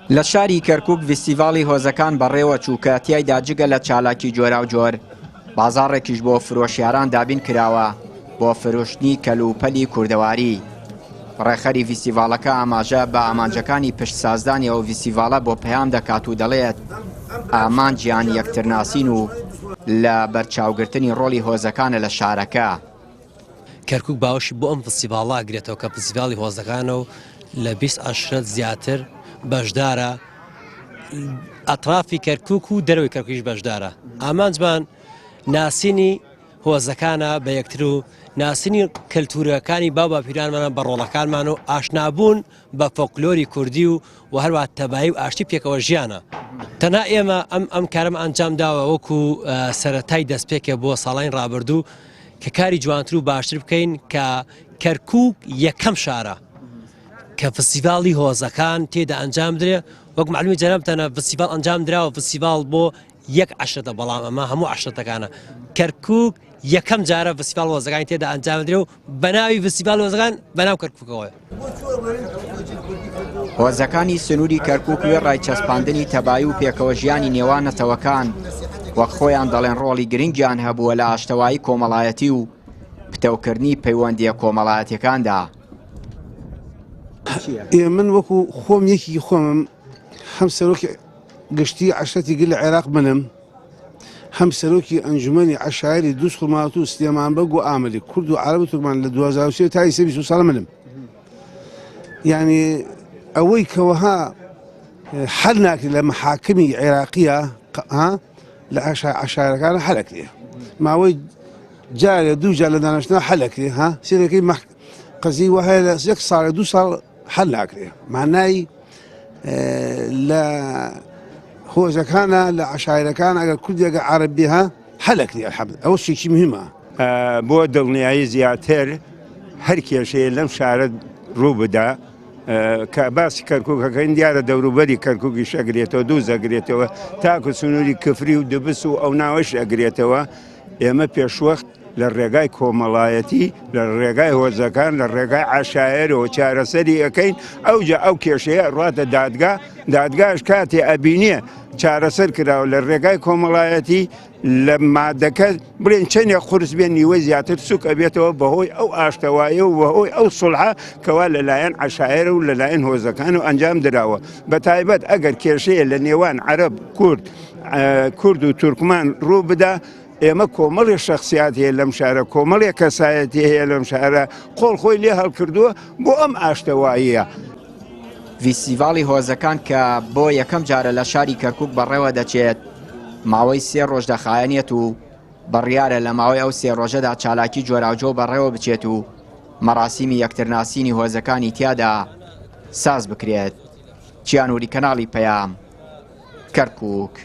لە شاری کەرکوک ڤیستیڤاڵی هۆزەکان بەڕێوەچوو کە تیایدا جگە لە چالاکی جۆراوجۆر، بازاڕێکیش بۆ فرۆشیاران دابین کراوە بۆ فرۆشتنی کەلوپەلی کوردەواری. ڕێکخەری ڤیستیڤاڵەکە ئاماژە بە ئامانجەکانی پشت سازدانی ئەو ڤیستیڤاڵە بۆ پەیام دەکات و دەڵێت، ئامانجیان یەکترناسین و لە بەرچاوگرتنی ڕۆڵی هۆزەکانە لە شارەکە. کەرکوک باوەشی بۆ ئەم فستیڤاڵە ئەگرێتەوە کە فستیڤاڵی هۆزەکانە و لە 20 عەشرەت زیاتر بەشدارە ئەترافی کەرکوک و دەرەوەی کەرکوکیش بەشدارە ئامانجمان ناسینی هۆزەکانە بە یەکتر و ناسینی کەلتورەکانی باو باپیرانمانە بە ڕۆڵەکانمان و ئاشنابوون بە فۆکلۆری کوردی و و هەروە تەبایی و ئاشتی پێکەوە ژیانە. تەنها ئێمە ئەم ئەم کارەم ئەنجام داوە وەکو سەرەتای دەستپێکێ بۆ ساڵانی ڕابردوو کە کاری جوانتر و باشتر بکەین کە کەرکوک یەکەم شارە کە فستیڤاڵی هۆزەکان تێدا ئەنجام درێ وەک معلومی جەنابتانە فستیڤاڵ ئەنجام دراوە فستیڤاڵ بۆ یەک عەشرەتە بەڵام ئەمە هەموو عەشرەتەکانە کەرکوک یەکەم جارە فستیڤاڵ هۆزەکانی تێدا ئەنجام درێ و بەناوی فستیڤاڵ هۆزەکان بەناو کەرکوکەوە. هۆزەکانی سنووری کەرکوک وێڕای چەسپاندنی تەبایی و پێکەوە ژیانی نێوان نەتەوەکان وەک خۆیان دەڵێن ڕۆڵی گرنگیان هەبووە لە ئاشتەوایی کۆمەڵایەتی و پتەوکردنی پەیوەندییە کۆمەڵایەتیەکاندا. ئێ من وەکو خۆم یەکی خۆمم هەم سەرۆکی گشتی عەشرەتی گەلی عێراق منم، هەم سەرۆکی ئەنجومەنی عەشایری دووزخورماتوو و سلێمان بەگ و ئاملی کورد و عەرەب و تورکمان لە 2003 تا ئیسە 22 ساڵە منم. یعنی ئەوەی کەوەها حل ناکرێت لە محاکمی عێراقیە ها لە عەشایرەکان حلەکرێ ماوەی جارێ دوو جار لە دانیشتنا حلەکرێ ها سێرەکەی قەزی وەهایە لە یەک ساڵ دوو ساڵ حل ناکرێ مانای لە هۆزەکانە لە عشاعرەکان ئەگەر کوردێکە عربی ها حلەکری الحمد ئەوە شتێکی مهمە. بۆ دڵنیایی زیاتر هەر کێشەیە لەم شارە ڕوو بدا کە باسی کەرکووکەکەین دیارە دەوروبەری کەرکووکیش ئەگرێتەوە دووز ئەگرێتەوە تاکو سنووری کفری و دبس و ئەو ناوەش ئەگرێتەوە ئێمە پێشوەخت لە ڕێگای کۆمەڵایەتی، لە ڕێگای هۆزەکان، لە ڕێگای عەشایەرەوە چارەسەری ئەکەین، ئەوجا ئەو کێشەیە ئەڕواتە دادگا، دادگاش کاتێ ئەبینێ چارەسەر کراوە لە ڕێگای کۆمەڵایەتی لە مادەکە بڵێن چەندێک قورس بێ نیوەی زیاتر سوک ئەبێتەوە بەهۆی ئەو ئاشتەوایە و بەهۆی ئەو سوڵحە کەوا لەلایەن عەشایەر و لەلایەن هۆزەکان و ئەنجام دراوە بە تایبەت ئەگەر کێشەیە لە نێوان عەرەب کورد کورد و تورکمان ڕوو بدا ئێمە کۆمەڵێ شەخسیات هەیە لەم شارە، کۆمەڵێ کەسایەتی هەیە لەم شارە، قۆڵ خۆی لێ هەڵکردووە بۆ ئەم ئاشتەواییە. ڤیستیڤاڵی هۆزەکان کە بۆ یەکەم جارە لە شاری کەرکووک بەڕێوە دەچێت، ماوەی سێ ڕۆژ دەخایەنێت و بڕیارە لە ماوەی ئەو سێ ڕۆژەدا چالاکی جۆراوجۆ بەڕێوە بچێت و مەراسیمی یەکترناسینی هۆزەکانی تیادا ساز بکرێت. چیانوری کەناڵی پەیام، کەرکووک.